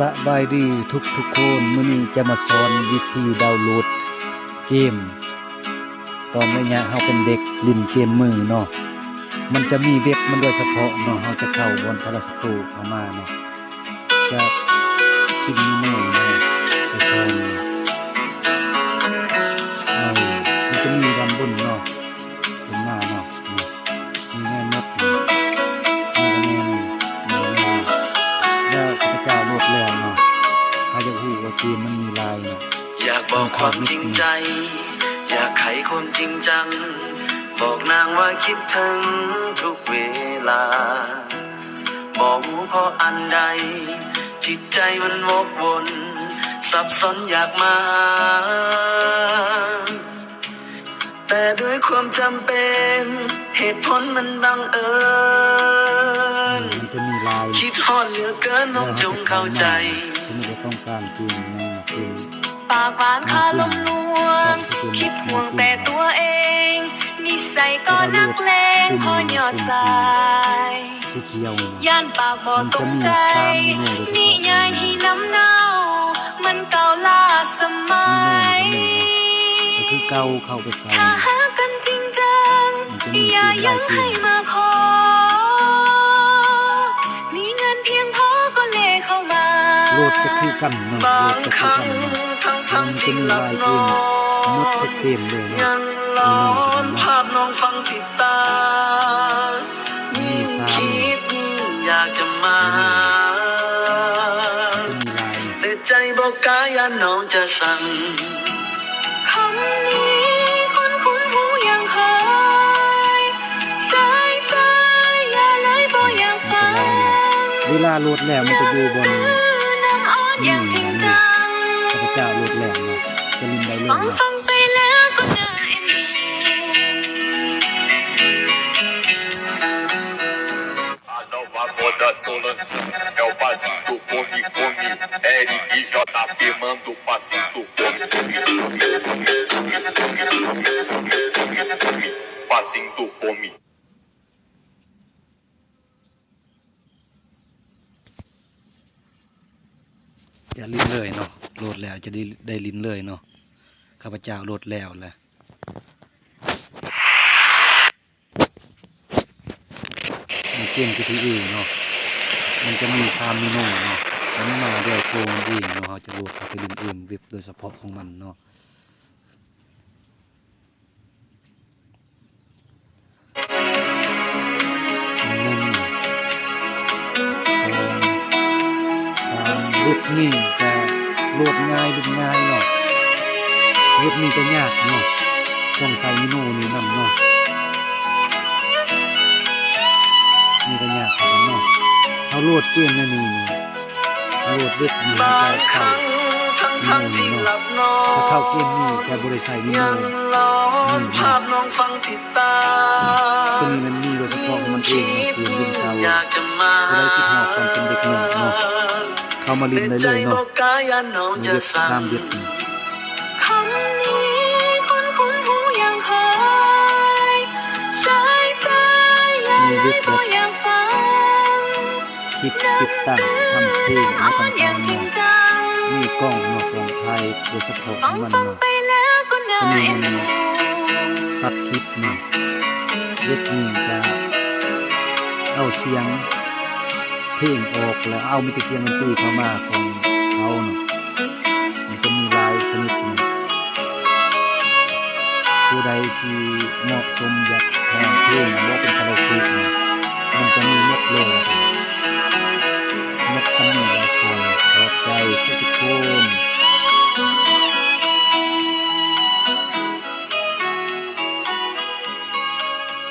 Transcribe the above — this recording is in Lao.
ສະບາຍດີທຸກໆຄົນ, ມື້ນີ້ຈະມາສອນວິທີດາວໂຫຼດເກມ ຕອນໄລຍະເຮົາເປັນເດັກຫຼິ້ນເກມມືເນາະ. ມັນຈະມີເວັບມັນໂດຍສະເພາະເນາະ, ເຮົາຈະເຂົ້າບ່ອນພາລາສະໂຕເຂົ້າມາເນາະ, ຈະພິມເມນູເນາະ, ຈະສອນເນາະ. ເອີ ມັນຈະມີດ້ານບົນເນາະ, ເປັນໜ້າເນາະ. ນີ້ ນີ້ແມ່ນໝົດນີ້ ນີ້ກໍແມ່ນ ນີ້ກໍແມ່ນ ແລ້ວຂ້າພະເຈົ້າໂຫຼດແລ້ວເນາະ. ຖ້າຢາກຮູ້ວ່າເກມມັນມີຫຼາຍເນາະ, ຢາກບອກຄວາມຈິງໃຈ ຢາກໃຫ້ຄວາມຈິງຈັງ ບອກນາງວ່າຄິດເຖິງທຸກເວລາ ບໍ່ຮູ້ເພາະອັນໃດ ຈິດໃຈມັນວົກວົນ ສັບສົນຢາກມາຫາ ແຕ່ດ້ວຍຄວາມຈຳເປັນ ເຫດຜົນມັນບັງເອີນ ມັນຈະມີຫຼາຍ ຄິດຮອດເຫຼືອເກີນ ນ້ອງຈົ່ງເຂົ້າໃຈ ສົມມຸດວ່າຕ້ອງການເກມຫຍັງ ເກມ ປາກຫວານຄາລົມລວມ ຄິດຫ່ວງແຕ່ຕົວເອງ ນິໄສກໍນັກເລງພໍຍອດສາຍ ສີຂຽວ ຢ້ານປາກບໍ່ຕົງໃຈ ນິຍາຍທີ່ນ້ຳເນົ່າ ມັນເກົ່າລ້າສະໄໝ ກໍຄືເກົ່າ ເຂົ້າໄປໃສ່ ຖ້າຫາກັນຈິງຈັງ ຢ່າຍັງໃຫ້ມາຂໍ ມີເງິນພຽງພໍກໍເລເຂົ້າມາ ໂຫຼດຈະຄືກັນເນາະ ໂຫຼດຈະຄືກັນເນາະ ທັງໆທີ່ຫຼັບນອນ ໝົດທຸກເກມເລີຍເນາະ ຍັງຫຼອນພາບນ້ອງຝັງຕິດຕາ ຍິ່ງຄິດຍິ່ງຢາກຈະມາ ແຕ່ໃຈບໍ່ກ້າ ຢ້ານນ້ອງຈະສັ່ນ ຄົນນີ້ຄຸ້ນໆຫູຢ່າງເຄີຍ ເຊີຍໆ ຢ່າເລີຍບໍ່ຢາກຟັງ ເວລາໂຫຼດແລ້ວມັນຈະຢູ່ບ່ອນນີ້ ນ້ຳອ່ອນຢ່າງຈິງຈັງ ຂ້າພະເຈົ້າໂຫຼດແລ້ວເນາະ ຈະຫຼິ້ນໄດ້ເລີຍເນາະ ຟັງໄປແລ້ວກໍໜ້າເອັນດູ A nova moda tô lançando, é o passinho do come, come, L I J P manda o passinho do come, come, passinho do come. ຈະຫຼິ້ນເລີຍເນາະ ໂຫຼດແລ້ວຈະໄດ້ ໄດ້ຫຼິ້ນເລີຍເນາະ ຂ້າພະເຈົ້າໂຫຼດແລ້ວແຫຼະ. ໃນເກມຈີທີເອເນາະ ມັນຈະມີສາມເມນູເນາະ ມັນມາດ້ວຍໂຕມັນເອງເນາະ ເຮົາຈະໂຫຼດເຂົ້າໄປຫຼິ້ນເອງ ເວັບໂດຍສະເພາະຂອງມັນເນາະ ໜຶ່ງ ສອງ ສາມ ເວັບນີ້ກະໂຫຼດງ່າຍ ຫຼິ້ນງ່າຍເນາະ ເວັບນີ້ກະຍາກເນາະ ຕ້ອງໃສ່ເມນູນີ້ນຳເນາະ ນີ້ກະຍາກຄືກັນເນາະ ເຮົາໂຫຼດເກມແນວນີ້ນີ້ ໂຫຼດເວັບນີ້ ເຮົາກະເຂົ້າເມນູນີ້ເນາະ ຖ້າເຂົ້າເກມນີ້ຈະບໍ່ໄດ້ໃສ່ເມນູນີ້ເນາະ ໂຕນີ້ມັນມີໂດຍສະເພາະຂອງມັນເອງເນາະ ເກມລຸ້ນເກົ່າ ຜູ້ໃດຄິດຮອດຕອນເປັນເດັກນ້ອຍເນາະ ເຂົ້າມາຫຼິ້ນໄດ້ເລີຍເນາະ ເວັບສາມເວັບນີ້ ຄົນນີ້ຄຸ້ນໆຫູຢ່າງເຄີຍ ເຊີຍໆ ຢ່າເລີຍບໍ່ຢາກຟັງ ຄິດຕິດຕັ້ງທຳເພງ ແລະ ຕ່າງໆເນາະ ມີກ້ອງເນາະ ກ້ອງຖ່າຍໂດຍສະເພາະຂອງມັນເນາະ ອັນນີ້ມັນຕັດຄລິບເນາະ ເວັບນີ້ຈະເອົາສຽງເພງອອກ ແລ້ວເອົາມີແຕ່ສຽງດົນຕີເຂົ້າມາຂອງເຂົາເນາະ ມັນຈະມີຫຼາຍຊະນິດເນາະ ຜູ້ໃດຊິເໝາະສົມຢາກຮ້ອງເພງ ຫຼືວ່າເປັນຄາຣາໂອເກະເນາະ ມັນຈະມີ